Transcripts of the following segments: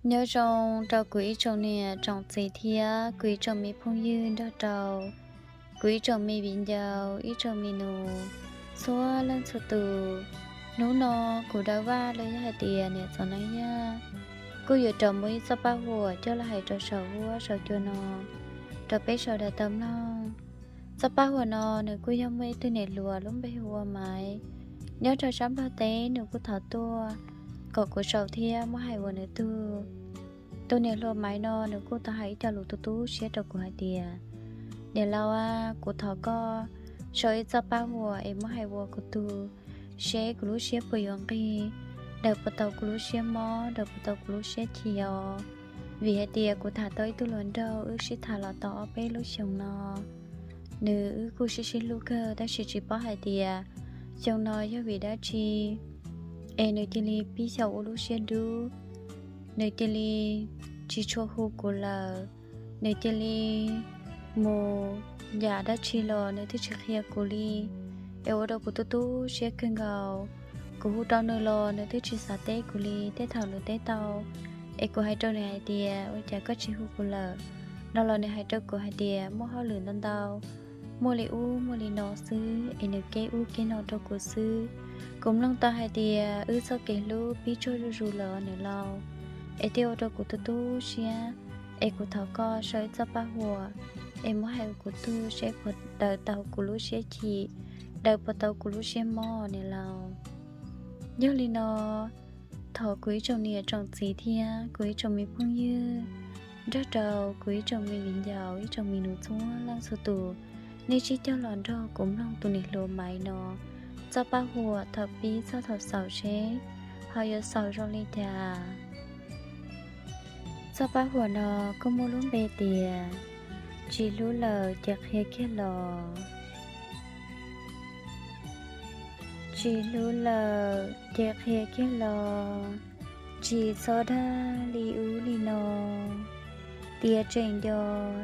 Nyob zoo rau kuv ib tsoom niam tsoom txiv thiab kuv ib tsoom me phooj ywg nrog rau kuv ib tsoom me viv ncaus ib tsoom me nus txhua leej txhua tus. Hnub no kuv Dawb Vaj los yog hais tias niam Txov Neeb Yaj kuj yuav rov muaj ib txoj paj huam coj los hais rau saum huab saum cua no rau peb sawv daws tau mloog. Txoj paj huam no nws kuj yog muaj ib tug niam hluas lub npe hu ua Maiv, nyob rau sab Nplog teb. Nws kuj thov tuaj kom kuv sau thiab muab hais ua nws tug. Tus niam hluas Maiv no nws kuj tau hais ib co lus tu tu siab rau kuv hais tias, niam laus a, kuv thov koj sau ib txoj paj huam es muab hais ua kuv tug, seb kuv lub siab puas yuav nqig, daws puas tau kuv lub siab mob, daws puas tau kuv lub siab chim os. Vim hais tias kuv tham tau ib tug hluas nraug, wb sib tham los tau ob peb lub xyoos no, nws wb kuj sib sib hlub kawg, tab sis tsis paub hais tias xyoo no yog vim dab tsi es nws cia li pib xyaum ua lub siab dub, nws cia li tsis tshua hu kuv lawm, nws cia li mus yam dab tsi los nws twb tsis qhia kuv li, es ua rau kuv tu tu siab kawg nkaus. Kuv hu rau nws los nws twb tsis xav teb kuv li. Tej thaum nws teb tau es kuv hais rau nws hais tias, ua cas koj tsis hu kuv lawm? No los nws hais rau kuv hais tias, muaj hauj lwm ntau ntau, muaj li ub muaj li no xwb, es nws keb ub keb no rau kuv xwb. Kuv mloog tau hais tias wb txoj kev hlub pib tsaug zuj zus lawm os niam laus, es thiaj ua rau kuv tu tu siab. Es kuv thov koj sau ib txoj paj huam es muab hais ua kuv tug, seb puas daws tau kuv lub siab chim, daws puas tau kuv lub siab mob niam laus. Yog li no, thov kuv ib tsoom niam tsoom txiv thiab kuv ib tsoom me phooj ywg nrog rau kuv ib tsoom me viv ncaus ib tsoom me nus txhua leej txhua tus, nej sib cog los nrog kuv mloog tus niam hluas Maiv no txoj paj huam thaum pib txog thaum xaus seb ho yuav xaus zoo li cas. Txoj paj huam no kuj muaj lub npe tias, tsis hlub lawm ces qhia kiag los. Tsis hlub lawm ces qhia kiag los, tsis txhob dag li ub li no, tias tseem nco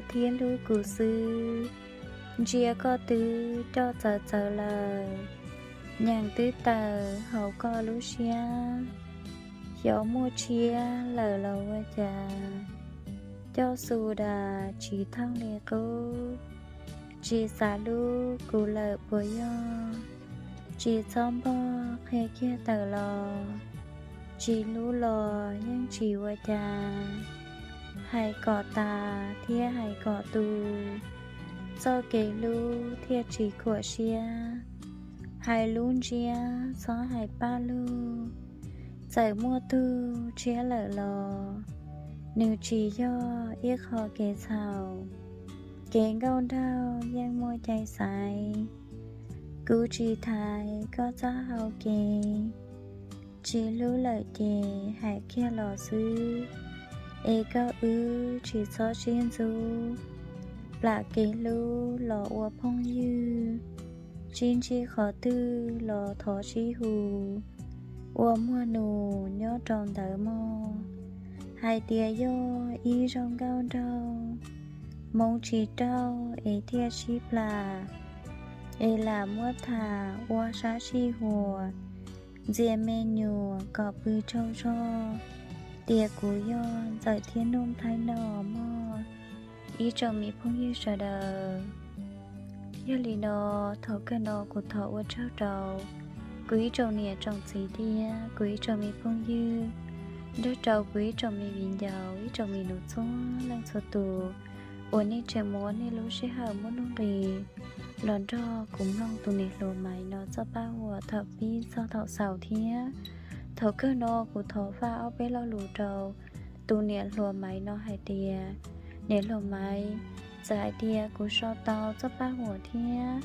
thiab hlub kuv xwb. Ntsia koj twb coj txawv txawv lawm, nyeem twb tawm hauv koj lub siab, xyov muaj tshiab lawm los ua cas. Coj xu das tsis thooj li qub, tsis xav hlub kuv lawm puas yog? Tsis txhob npog qhia kiag tawm los, tsis hlub los yeej tsis ua cas. Hais kom tas thiab hais kom tu, txoj kev hlub thiaj tsis khuam siab. Hais lub ntsiab txhob hais paj lug, txawm muaj tug tshiab lawm los nws tsis yog ib qho kev txhaum. Kev nkauj nraug yeej muaj cai xaiv, kuv tsis thaiv koj txoj hau kev. Tsis hlub lawm ces hais kiag los xwb, es koj wb tsis txhob sib ntxub. Plam kev hlub los ua phooj ywg, sib ntsib qhov twg los thov sib hu, ua muag nus nyob rau ntawd mog. Hais tias yog ib zaug nkauj nraug, hmoov tsis raug es thiaj sib plam, es lam muab tham ua sab sij huam, ntxias me nyuam kom pw tsaug zog, tias kuv yog Ntxawm thiab Nuj Thaib no mog, ib tsoom me phooj ywg sawv daws. Yog li no, thaum kawg no kuv thov ua tsaug rau kuv ib tsoom niam tsoom txiv thiab kuv ib tsoom me phooj ywg, nrog rau kuv ib tsoom me viv ncaus ib tsoom me nus txhua leej txhua tus uas nej tseem muab nej lub sij hawm muaj nuj nqis los nrog kuv mloog tus niam hluas Maiv no txoj paj huam thaum pib txog thaum xaus thiab. Thaum kawg no kuv thov faj ob peb lo lus rau tus niam hluas Maiv no hais tias, niam hluas Maiv, txawm hais tias kuv sau tau txoj paj huam thiab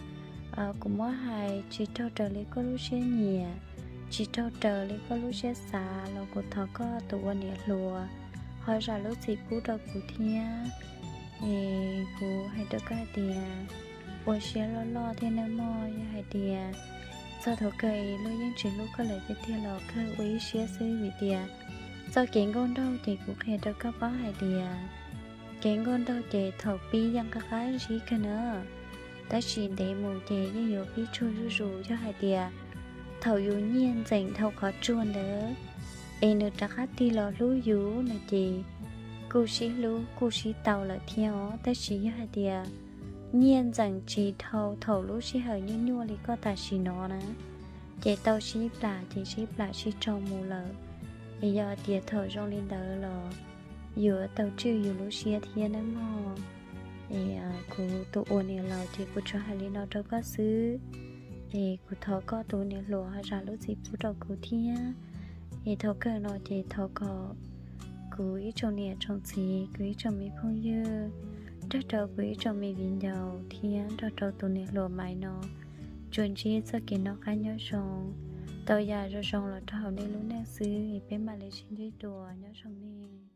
kuv muab hais tsis raug raws li koj lub siab nyiam, tsis raug raws li koj lub siab xav los kuv thov koj tus ua niam hluas ho zam lub txim pub rau kuv thiab. Es kuv hais rau koj hais tias, ua siab loj loj thiab nawb mog. Yog hais tias txog thaum kawg luag yeej tsis hlub koj lawm tiag tiag los kawg ua ib siab xwb, vim tias txoj kev nkauj nraug ces kuv qhia rau koj paub hais tias kev nkauj nraug ces thaum pib yeej qab qab zib kawg na, tab sis ntev mus ces yeej yuav pib tsaug zuj zus. Yog hais tias thaum yus nyiag ntxeem dhau qhov tsuag ntawd, es nws rov qab tig los hlub yus no ces kuj sib hlub kuj sib tau lawm thiab os. Tab sis yog hais tias nyiaj ntxeem tsis dhau thaum lub sij hawm nyuaj nyuaj li koj tam sim no na, ces tau sib plam ces sib plam sib raug mus lawm. Es yog tias thaum zoo li ntawd los yuav tau tswj yus lub siab thiab nawb mog. Es kuv tus ua niam laus ces kuv tsuas hais li no rau koj xwb. Es kuv thov koj tus niam hluas ho zam lub txim pub rau kuv thiab. Es thaum kawg no ces thov kom kuv ib tsoom niam tsoom txiv, kuv ib tsoom me phooj ywg, nrog rau kuv ib tsoom me viv ncaus thiab nrog rau tus niam hluas Maiv no tsuas ntsib txoj kev noj qab nyob zoo, tau yam zoo zoo los rau hauv nej lub neej xwb es peb mam li sib ntsib dua, nyob zoo nej.